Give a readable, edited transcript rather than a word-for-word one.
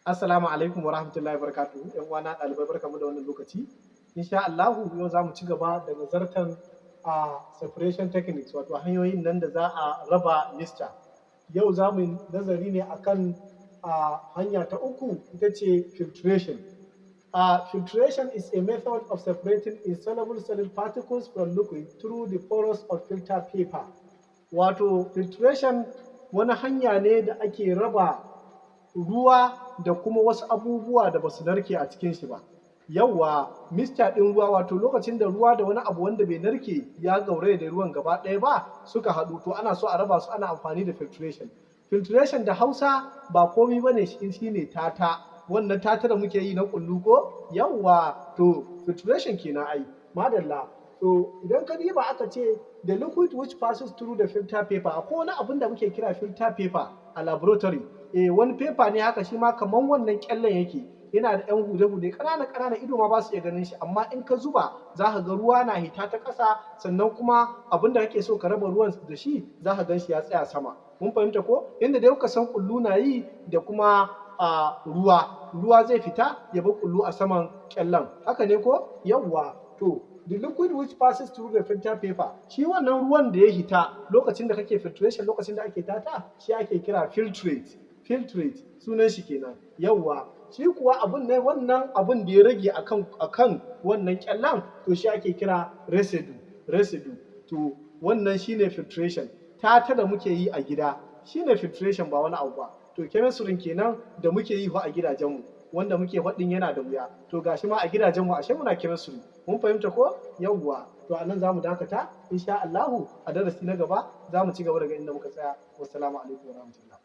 Assalamu alaikum wa rahmatullahi wa barakatuhu. ‘Yan uwana ɗalibai, barkamu da wannan lokaci. Insha Allahu yau za mu ci gaba da nazartan a separation techniques, wato hanyoyin nan da za a raba mixture. Yau za mu yi nazari ne akan hanya ta uku, ita ce filtration. Filtration is a method of separating insoluble solid particles from liquid through the pores of filter paper. Wato filtration wani hanya ne da ake raba ruwa da kuma wasu abubuwa da basu narke a cikin shi ba. Yawwa, mixture ɗin ruwa, wato lokacin da ruwa da wani abu wanda bai narke ya gauraya da ruwan gaba ɗaya ba suka haɗu, to ana so a raba su, ana amfani da filtration. Filtration da Hausa ba komai bane, shi ne tata. Wannan tata da muke yi na ƙullu ko? Yawwa, to filtration kenan ai. Madalla. To idan ka diba, aka ce the liquid which passes through the filter paper. Akwai wani abun da muke kira filter paper a laboratory. Eh, wani paper ne haka, shi ma kaman wannan ƙyallen yake. Yana da ‘yan hude-hude ƙanana ƙanana, ido ma ba su iya ganin shi, amma in ka zuba za ka ga ruwa na hita ta ƙasa, sannan kuma abin da kake so ka raba ruwan da shi za ka gan shi ya tsaya sama. Mun fahimta ko? Yanda dai kuka san ƙullu na yi da kuma ruwa, ruwa zai fita ya bar ƙullu a saman ƙyallen. Haka ne ko? Yawwa. To the liquid which passes through the filter paper, shi wannan ruwan da ya hita lokacin da kake filtration, lokacin da ake tata, shi ake kira filtrate. Filtrate sunan shi kenan. Yawwa. Shi kuwa abun ne, wannan abun da ya rage akan wannan ƙyallen, to shi ake kira residue. Residue. To wannan shine filtration. Tata da muke yi a gida shine filtration, ba wani abu ba. To chemistry kenan da muke yi fa a gidajenmu, wanda muke faɗin yana da wuya. To gashi ma a gidajenmu ashe muna chemistry. Mun fahimta ko? Yawwa. To a nan za mu dakata. Insha Allahu a darasi na gaba za mu ci gaba daga inda muka tsaya. Wassalamu alaikum wa rahmatullah.